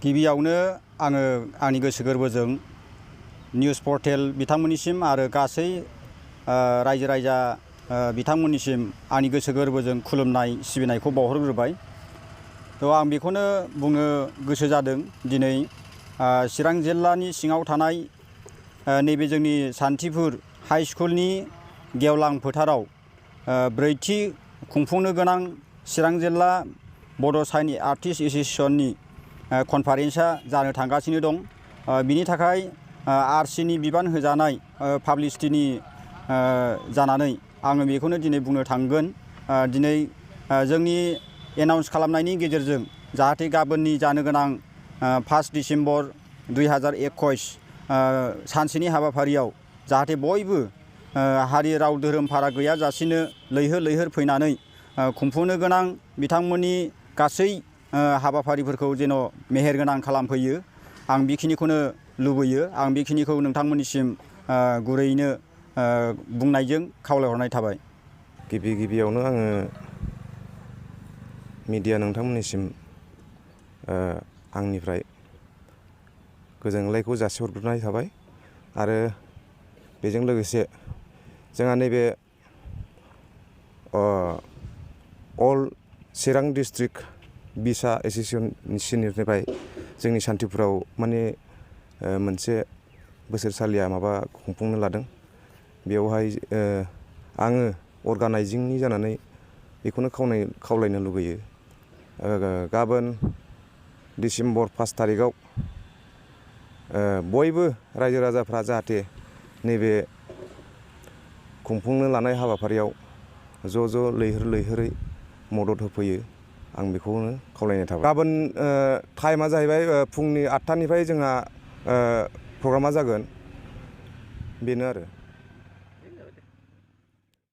गिबियावनो आङो आंनि गोसो गोरबोजों निउज पर्टेल बिथांमोननिसिम आरो गासै रायजो राजा बिथांमोननिसिम आंनि गोसो गोरबोजों खुलुमनाय सिबिनायखौ बावहरग्रोबाय। आं बेखौनो बुंनो गोसो जादों दिनै चिरां जिल्लानि सिङाव थानाय नैबे जोंनि सान्थिफुर हाइ स्कुलनि गेवलां फोथाराव ब्रैथि खुंफुंनो गोनां चिरां जिल्ला बड' साइन आर्टिस्ट एस'सिएशननि कनफारेन्सआ जानो थांगासिनो दं। बिनि थाखाय आरसिनि बिबान होजानाय पाब्लिसिटिनि जानानै आङो बेखौनो दिनै बुंनो थांगोन। दिनै जोंनि एनाउन्स खालामनायनि गेजेरजों जाहाथे गाबोननि जानो गोनां 5 डिसेम्बर 2021 सानसेनि हाबाफारियाव जाहाथे बयबो हारि राव धोरोम फाराग गैयाजासेनो लैहोर लैहोर फैनानै खुंफुंनो गोनां बिथांमोननि गासै हाबाफारिफोरखौ जेन' मेहेरगोनां खालामफैयो, आं बेखिनिखौनो लुबैयो। आं बेखिनिखौ नोंथांमोननिसिम गुरैयैनो बुंनायजों खावलायहरनाय थाबाय। गिबियावनो आङो मिडिया नोंथांमोननिसिम आंनिफ्राय गोजोनग्लायखौ जासिहरग्रोनाय थाबाय आरो बेजों लोगोसे जोंहा नैबे अल चिरां डिस्ट्रिक्ट बिसा एस'सिएशननिफ्राय जोंनि सान्थिफुराव माने मोनसे बोसोरसालिया माबा खुंफुंनो लादों। बेवहाय आङो अर्गानाइजिंनि जानानै बेखौनो खावलायनो लुगैयो। गाबोन डिसेम्बर 5 थारिखआव बयबो रायजो राजाफ्रा जाहाथे नैबे खुंफुंनो लानाय हाबाफारियाव ज' लैहोर लैहोरै मदद होफैयो, आं बेखौनो खावलायनाय थाबाय। गाबोन टाइमा जाहैबाय फुंनि 8टानिफ्राय जोंहा प्रग्रामा जागोन, बेनो आरो।